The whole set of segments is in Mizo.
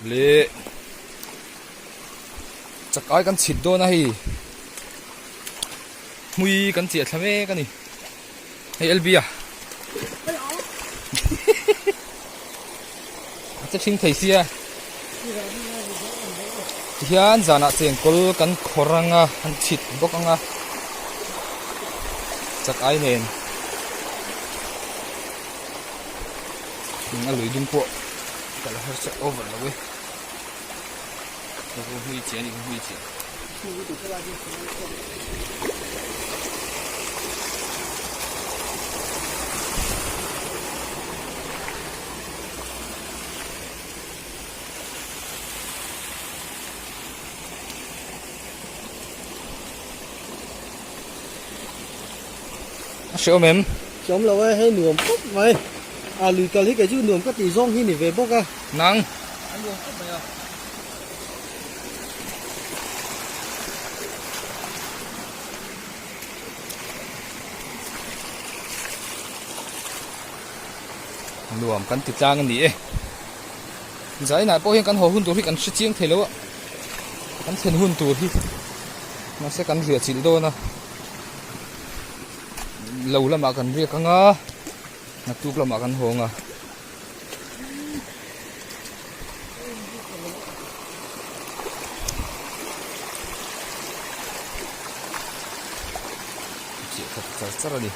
Leh chak ai kan chhit dawn a hei hmui kan chiah thla mek a ni hei LB a a che thing thei sia tihian zanah chengkawl kan khawr anga an chhit bawk anga chak ai nen. A lui dum pawh ka la harsa over lo e ka hu hmui chiah a ni ka hmui chiah. A hreawm em? Hreawm lo e, hei nuam khawp mai. A lui kal hi kei chu nuam ka tih zawng hi ni ve bawk a. Nang. A nuam khawp mai a. Nuam kan ti tlang a ni e. Zainah pawh hian kan haw hun tur hi kan hre chiang thei lo a. Kan thlen hun tur hi mahse kan riah chilh dawn a. Lo lamah kan riak ang a, naktuk lamah kan hawng a. Chiah khat char char a ni.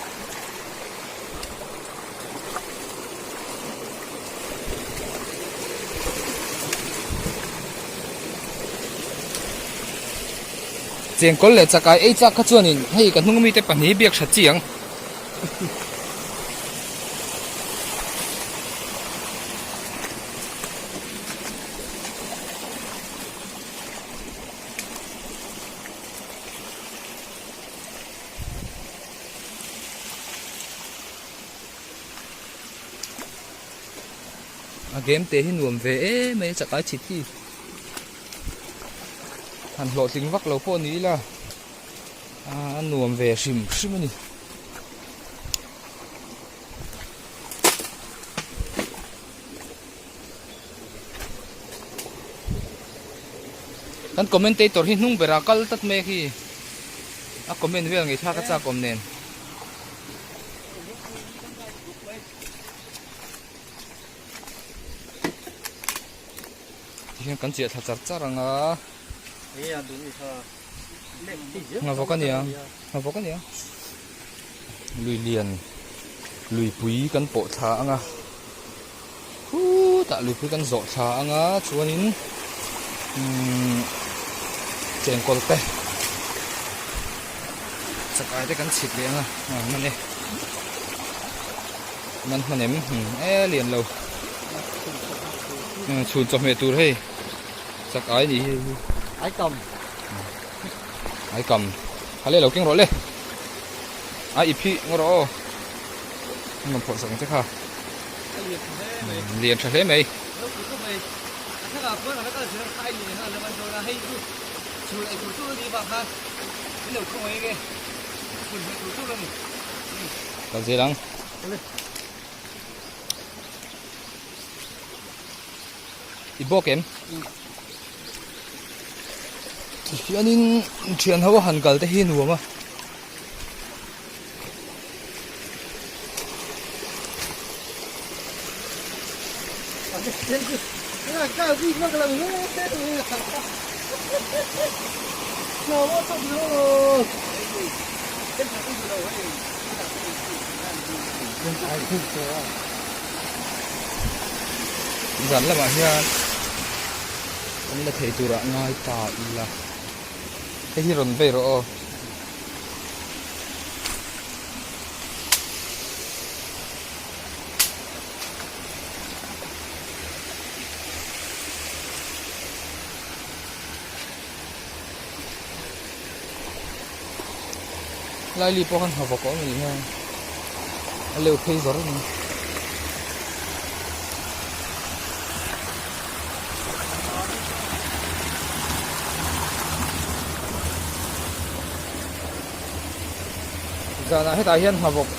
Chengkawl leh chakai ei chak kha chuanin hei ka hnung mite pahnih biak tha chi ang. A game te hi nuam ve em mai a chakai chhit hi han hlawhtling vak lo pawh ni ila a nuam ve hrim hrim a ni. Kan commentator hi hnung berah kal tlat mai khi a comment vel ngei thlak a chak awm nen. Tihian kan chiah thla char char ang a. Nghavawk a nia nghavawk a nia lui lian luipui kan pawh thla ang a khutah luipui kan zawh thla ang a chuanin umm chengkawl te chakai te kan chhit leh ang a man e man hman em e lian lo chhun chawhmeh tur hei chakai a nih hi ai kam ai kam kha le lo keng rawh le a i phih ngaw rawh aw an phawrh sak ang che kha lian tha hle mai Kal zel ang. I bawk em? Tihianin thian ho a han kal te hi nuam a. Zan lamah hian an la thei turah ngai ta ila hei hi rawn vei rawh aw. Laili pawh khan hna vawk a awm a nih hian a leu phei zawr a ni. Zanah hetah hian hna vawk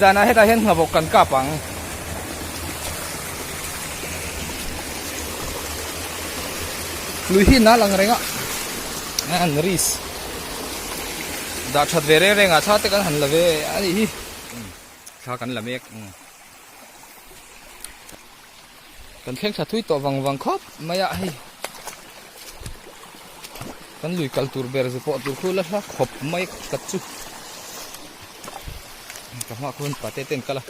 zanah hetah hian hna vawk kan kap ang. Lui hi nal ang reng a an risk dah that ve reng reng ah thla te kan han la ve a nih hi thla kan la mek kan thleng tha thui tawh vang vang khawp mai a hei kan lui kal tur ber zu pawh tur khu la hla khawp mai ka chu ka hma khuan pate ten kal a.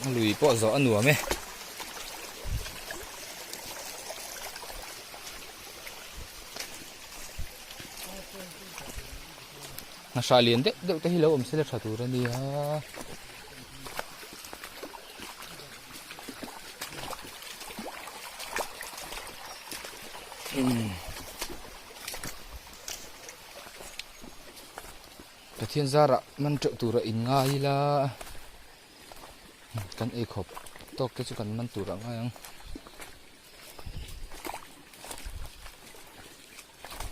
A lui pawh zawh a nuam e. Hna lian deuh deuh te hi lo awm sela tha tur a nia. Pathian zarah man teuh tura in ngai ila kan ei khawp tawk te chu kan man tur a ngai ang.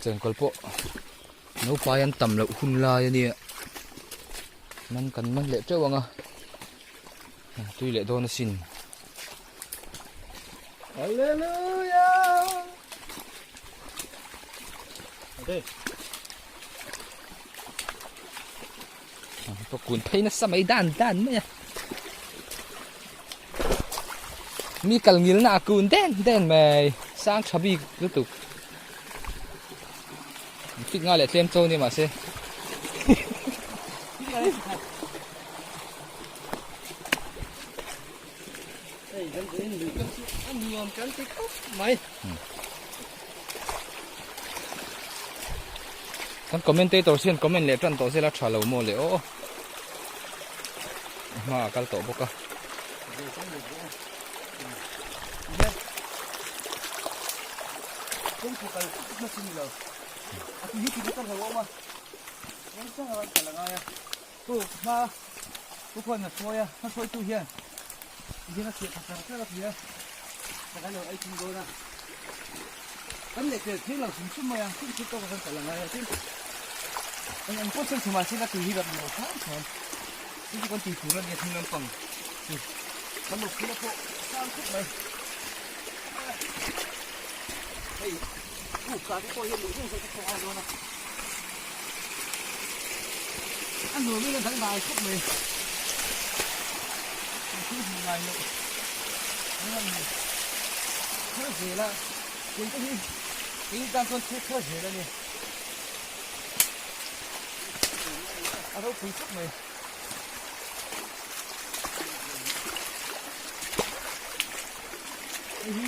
Chengkawl pawh naupai an tam loh hun lai a nia man kan man leh teuh ang a tui leh dawn asin. Hallelujah! Ka kun phei nasa mai dan dan mai a. Mi kal ngil na a kun den den mai. Sang tha bik lutuk. Fit nga leh tlem cho ni mahse. Hei kan in lui kan chu a nuam kan ti khawp mai. Kan commentator hian comment leh tan tawh zela tha lo maw le aw. Hma a kal tawh bawk a. Pu hma pu khuan a hruai a hma hruaitu hian hian a chhiah thar thar a ti a ka kan lo ei thung dawn a kan leh tel thei lo hrim hrim mai a thil thil tawk a kan kal angai a tin eng eng pawh sawi chhumah sin a tui hi rat ni lo hram hram chu chu kan tui tur a nia thing lampang chu kan lo phur a pawh sang khawp mai hei Pu ka te pawh hian luh zeuh zeuh te pawh a dawn a. A nuam in a dang dai khawp mai. An thil hmuh ngai loh. An rawn thar zel a. Kei te hi kei tan chuan thil thar zel a ni. A ropui khawp mai. Hei hi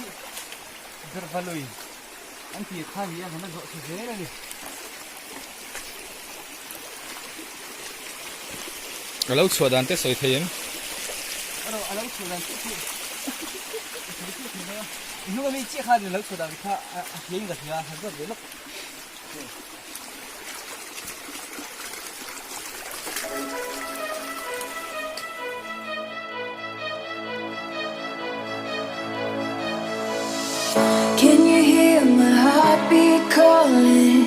Bervalui an tih kha ni a han zawh thla zel a ni. A lo chhuah dan te sawi thei em? A lo chhuah dan chiah chu a sawi chiah thei mai a. I hnung ami chiah khan a lo chhuah dan kha a hliain ka hria a, han zawt ve lawk. Can you hear my heartbeat calling?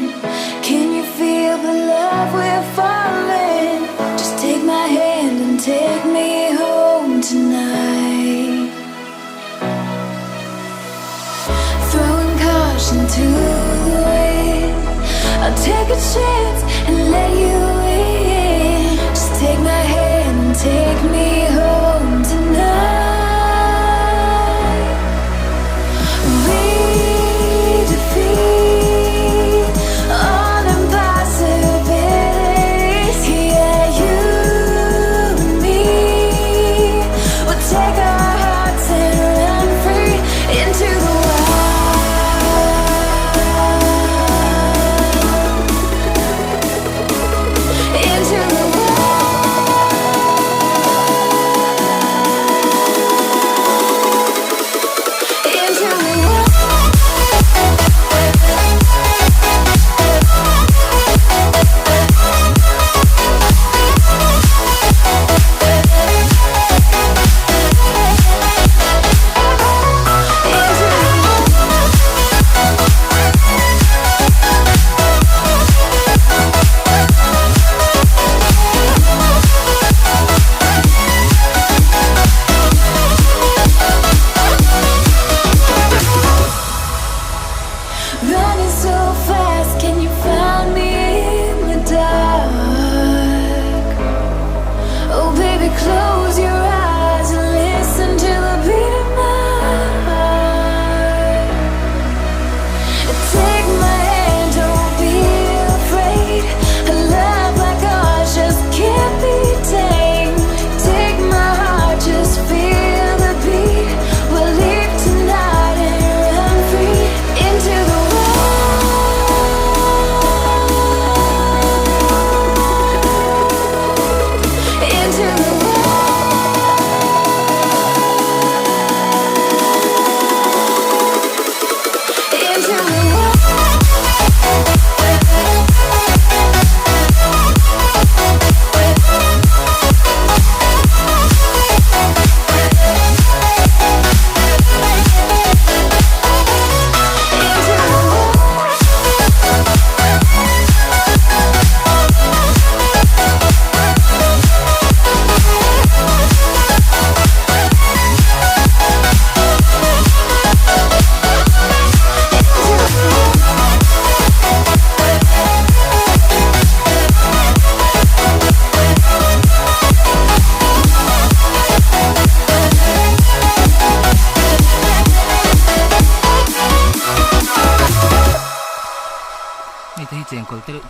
Can you feel the love we're falling? Just take my hand and take me home tonight. Throwing caution to the wind. I'll take a chance and let you in. Just take my hand and take me home tonight. We defeat all impossibilities. Yeah, you and me will take our hearts and run free into the wild.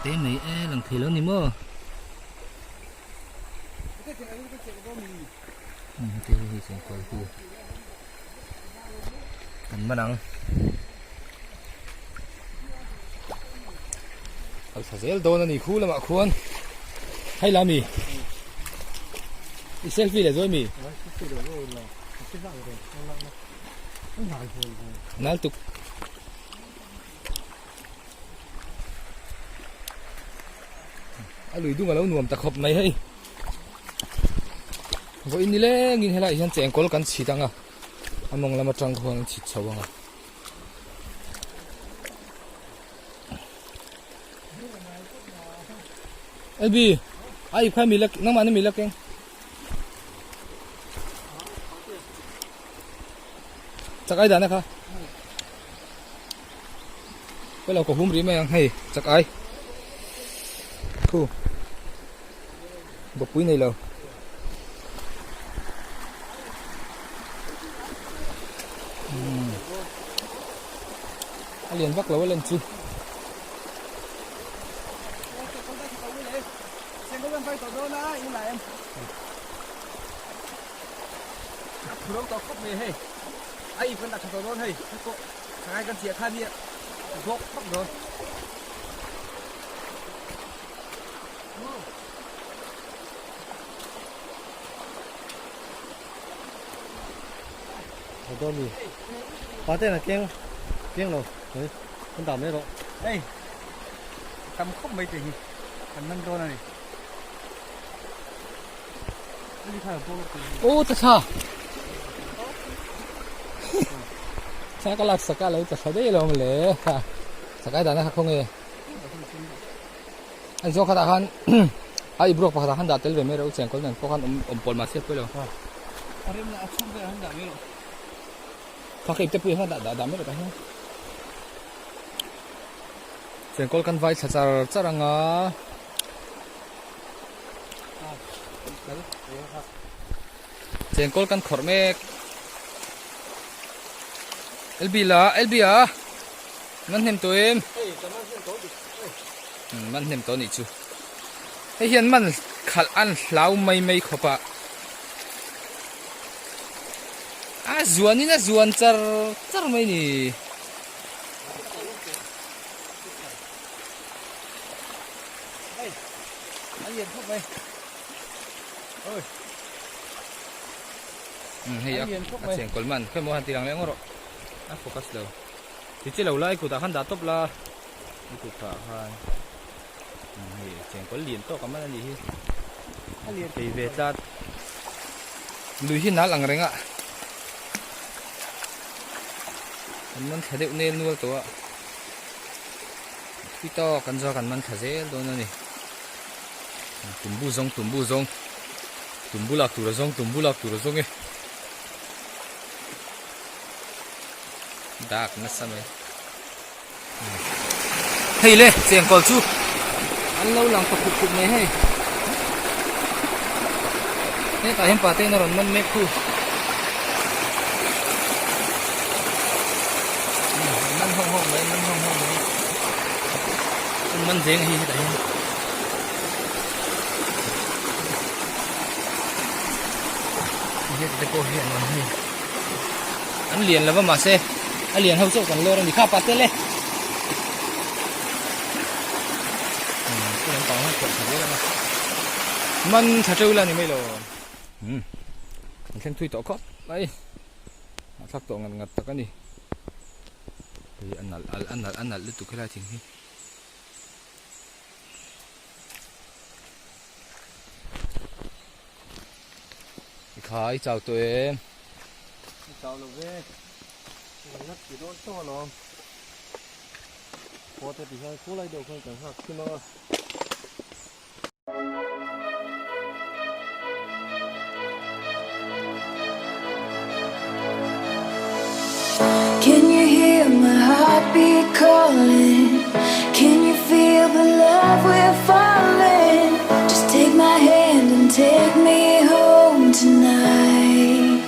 te mai e lang thei lo ni maw heti hi chengkawl hi kan man ang kal thla zel dawn a ni khu lamah khuan hei la mi i selfie leh zawi mi nal tuk A lui dung a lo nuam ta khawp mai hei. Vawiin ni lengin helaiah hian chengkawl kan chhit ang a, a mawng lam atang khuan an chhit chho ang a. Elbi, a ip kha mi la nangmah na mi la keng. Chak ai dana kha. Ka lo ka hum rih mai ang hei chak ai. Thu. Bawkpui nei lo. Hmm. A lian vak lo a len chu. Aw tla thla thla ka lak sak a lo tla thla daih alawm le kha sakai dahna kha khawnge an zawng khatah khan a ip ruak pakhatah khan dah tel ve mai rawh u chengkawl nen pawh khan awm awm pawl mahse pawi lo kha ka ip te pui khan dah dah mai rawh tah hian chengkawl kan vai thla char char anga. Chengkawl kan khawrh mek LB la LB a man hnem tawh em man hnem tawh nih chu hei hian man khalh an hlau mai mai khawp a a zuan in a zuan char char mai ni. Hei a chengkawl man khawi maw han ti lang leh ngawt rawh a focus lo ti chi lo lai kutah khan dah tawp la i kut phah khan hei chengkawl lian tawk a man a nih hi a lian thei ve tlat lui hi nal ang reng a an man thla deuh nel nual tawh a. Thui tawk kan zawk an man thla zel dawn a ni. Tumbu zawng tumbu zawng tumbu lak tur a zawng tumbu lak tur a zawng e. Dak nasa mai. Hei le chengkawl chu an lo lang ta khup khup mai hei. Hetah hian pate in a rawn man mek khu. Man hawng hawng mai man hawng hawng mai. An man zeng a hi hetah hian. Heta te pawh hi an awm hei. An lian lova mahse a lian ho chauh kan lawr a ni kha pate le. Man tha teuh la ni mai lo umm an thleng thui tawh khawp mai a thlak tawh ngat ngat tak a ni hei a nalh a nalh a nalh lutuk helai thing hi. I khai chau tawh em? I chau lo ve. Ngat ti dawn tawh alawm. Khaw te ti hian khulai deuh khan kan nghak thim ang a. Can you hear my heartbeat calling? Can you feel the love we're falling? Just take my hand and take me home tonight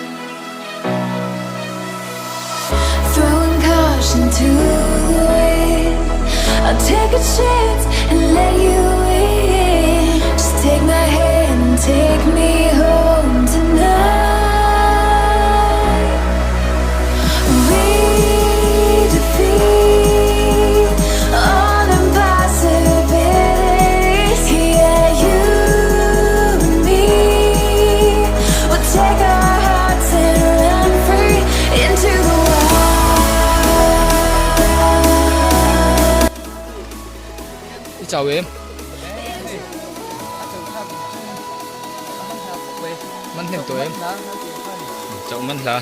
Throwing caution to the wind I'll take a chance. and let you in. Just take my hand and take me home tonight. We defeat all impossibilities. Yeah, you and me will take our hearts and run free into the wild. I chau em? Man hnem tawh em? Chauh man hla.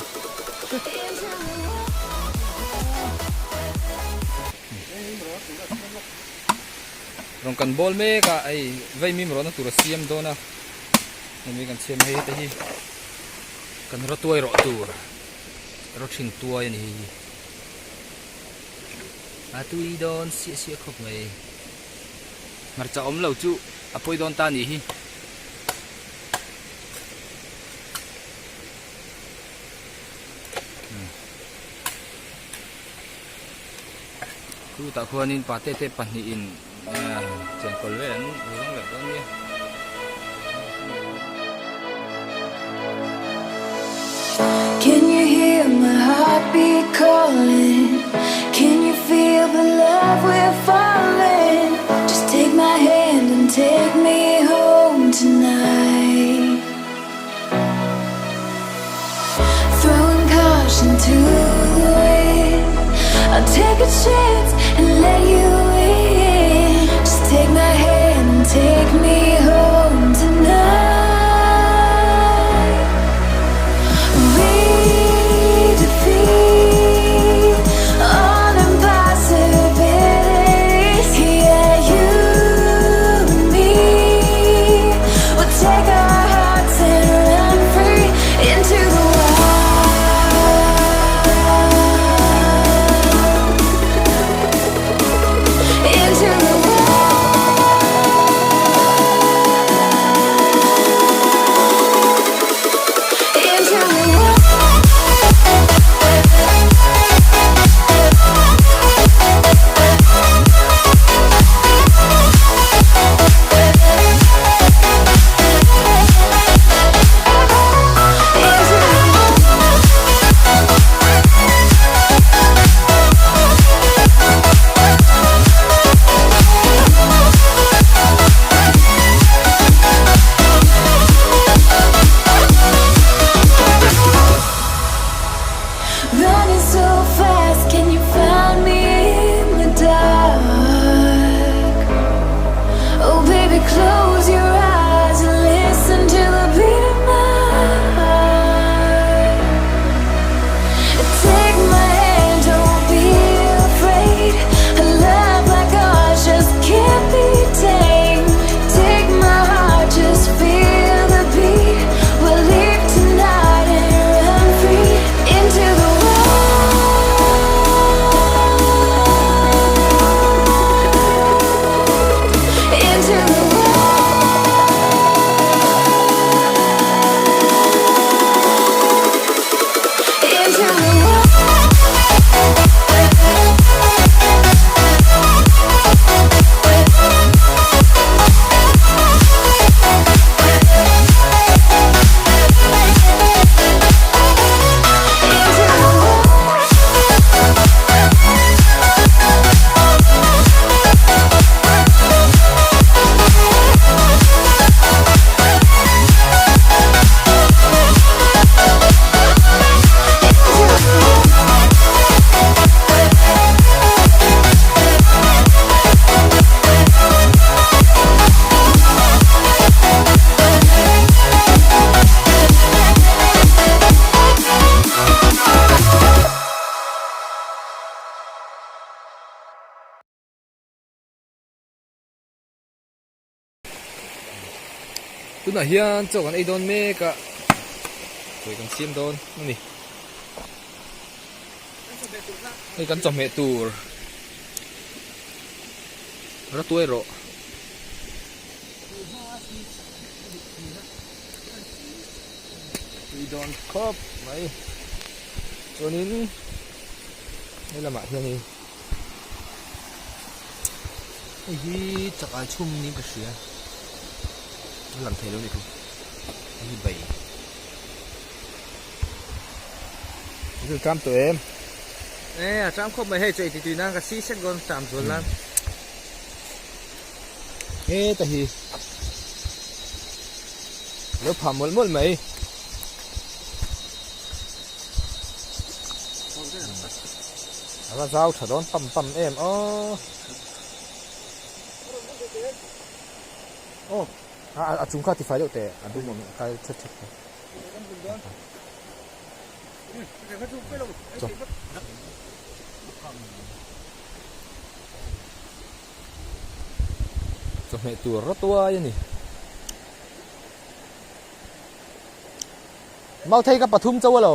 Rawn kan bawl mek a, hei vaimim rawhna tur a siam dawn a, hemi kan siam a hei heta hi kan rawtuai rawh tur rawthin tuai a ni hei hi a tui dawn siah siah khawp mai hmarcha awm lo chu a pawi dawn ta a nih hi. Chutah khuanin pate te pahnihin chengkawl vel an rawng leh dawn nia. Can you hear my heartbeat calling? Can you feel the love we're falling? Just take my hand and take me home tonight. Throwing caution to the wind. I'll take a chance and let you in. Just take my hand and take me home tonight. We defeat all impossibilities. Yeah, you and me will take our hearts and run free into the wild. Into the wild. Into the wild. Into the wild. Running so fast, can you find me in the dark? Oh, baby, close your eyes and listen to the beat of my heart. Take my hand, don't be afraid. A love like ours just can't be tamed. Take my heart, just feel the beat. We'll leave tonight and run free into the wild. Into the wild. Into the wild. Into the wild. Tunah hian chaw kan ei dawn mek a, chaw kan siam dawn a ni. Hei kan chawhmeh tur ratuai rawh. Tui dawn khawp mai chuanin he lamah hian hei. Hei hi chakai chhum niin ka hria a lang thei lo ni thu hei hi bai thil tram tawh em e a tram khawp mai hei chu ei tui nan ka si sek dawn tram zual nan heta hi lo phah mawlh mawlh mai a va zau tha dawn pam pam em aw aw a a chung kha tifai deuh teh a dum awm kai thet thet kha chawhmeh tur rawtuai a ni Mauthei ka pathum chauh alo.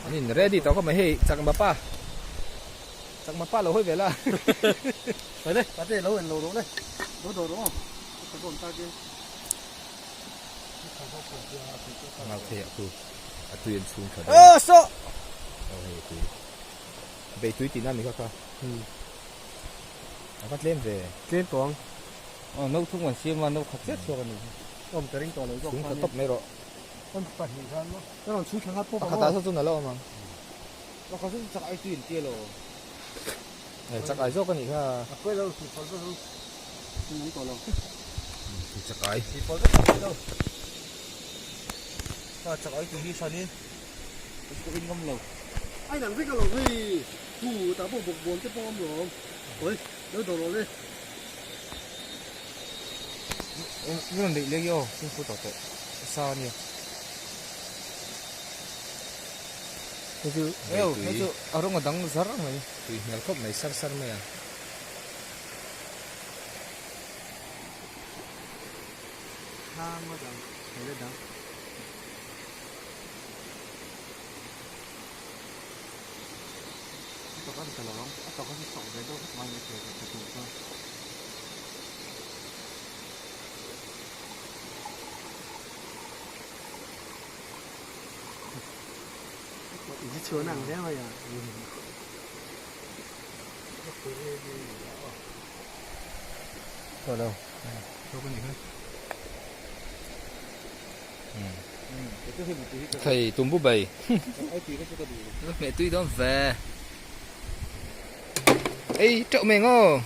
An in ready tawh khawp mai hei chakma pa chakma pa lo hawi ve la. Pate pate lo en lo rawh le lo dawh rawh aw ka bawm ta ke. Mauthei ah khu a tui an chhung tha dawn. Aw saw. Aw hei tui. Bei tui tihna a ni kha kha. A va tlem ve. Tlem tawh ang. Aw no thung an siam a, no khat chiah chhuak a ni. Awm ka ring tawh lo zawk Chhung tha tawp mai rawh. Awm pahnih khan maw. Ka rawn chhung tha nghal pawp ang aw. Pakhatah saw chuan a lo awm ang. Pakhat saw chu chak ai tui an tia lo. Eh chak ai zawk a nih kha. A pawi lo, tih pawlh vek ang. Chhung ang tawh lo. Chak ai. Tih pawlh vek ang lo. Kha chak ai tui hi hranin ka in ngam lo. Ai nang vek alawm hei. Hu tah pawh bawk bawn te pawh awm lawm. Oi, lo dawr rawh le. I rawn leih leh i aw, fimkhur tawh teh. A sa ania. Hei chu Eu, hei chu a rawng a dang zar mai. Tui hmel khawp mai sar sar mai a. Thang a dang, hei la dang. A tak a ni ta lo ang, a tak a chu chak ve deuh hlek mai mai thei ka tum chuan. I chhuan ang hle mai a. Tawh lo. Tawh ka nih kha. Thei tumbu bai. Meh tui dawn ve. Ei teuh mai ngaw.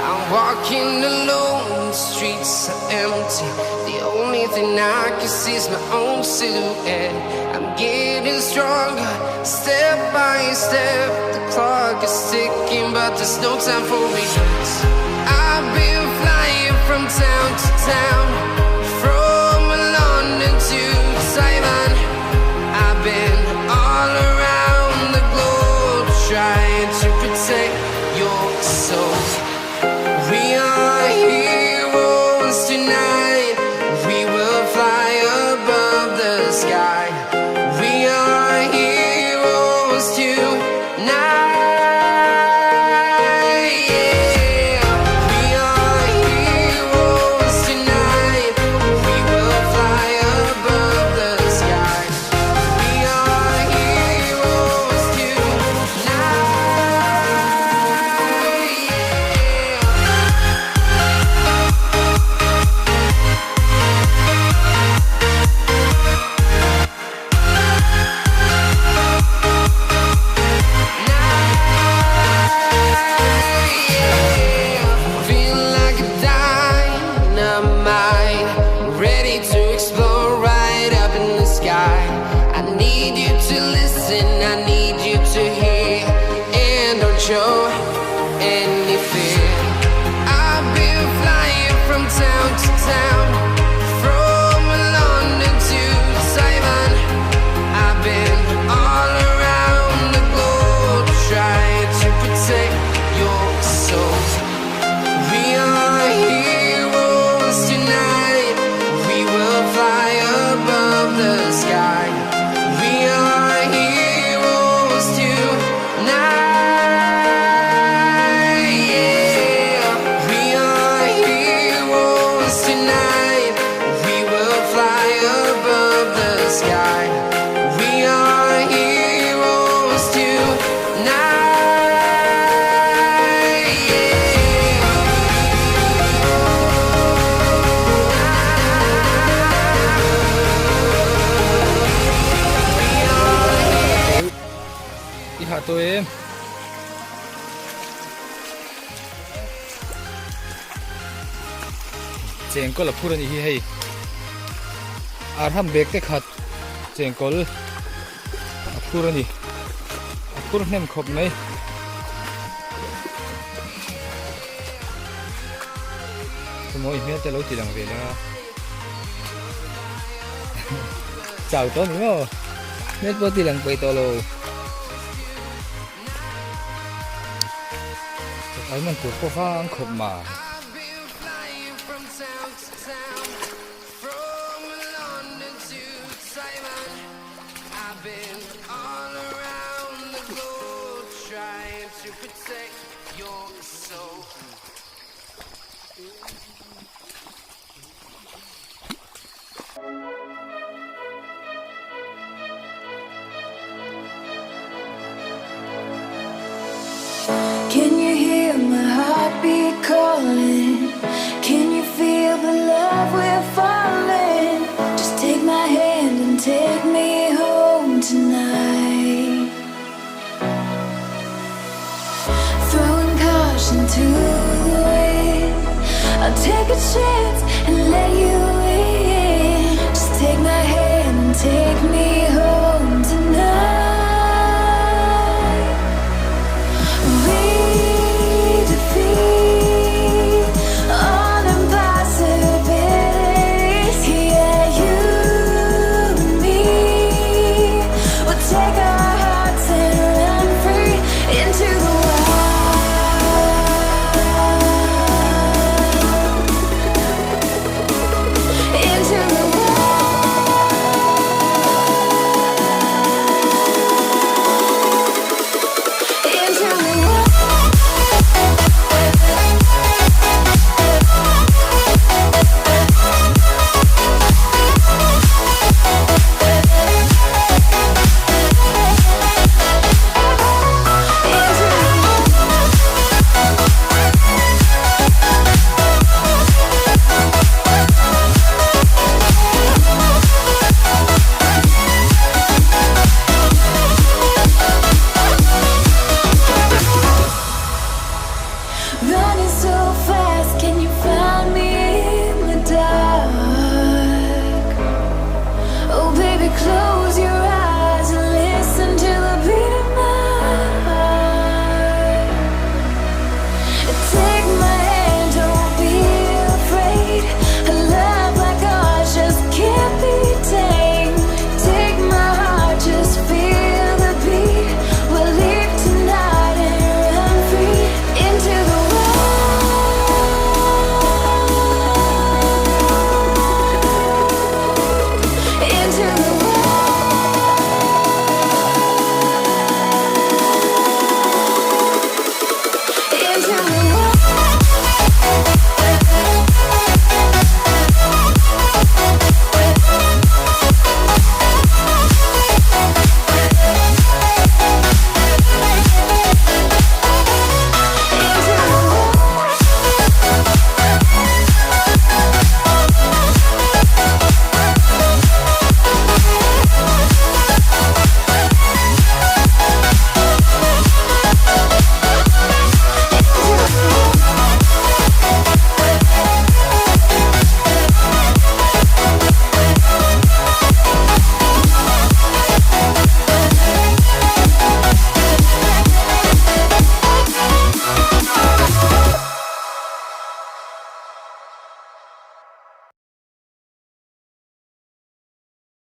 I'm walking alone, the streets are empty. The only thing I can see is my own silhouette. I'm getting stronger, step by step. The clock is ticking, but there's no time for me. I've been flying from town to town, from London to Taiwan. I've been all around the globe trying to protect your soul. We are heroes tonight. We will fly above the sky. We are heroes tonight. Yeah. We are heroes tonight. We will fly above the sky. We are heroes tonight. Yeah. Feel like a dynamite, ready to explode right up in the sky. I need you to listen, I need you to hear, and don't show any fear. I've been flying from town to town, from London to Taiwan. I've been all around the globe trying to protect your soul. We are heroes tonight. We will tawh em? Chengkawl a phur a nih hi hei. Arham bag te khat chengkawl a phur a ni. A phur hnem khawp mai. Mawi hmel te lo ti lang ve la. Chau tawh ni maw? Hmel pawh ti lang peih tawh lo. Ai man tur pawh vang khawp mai. Can you hear my heartbeat calling? Can you feel the love we're falling? Just take my hand and take me home tonight. Throwing caution to the wind. I'll take a chance.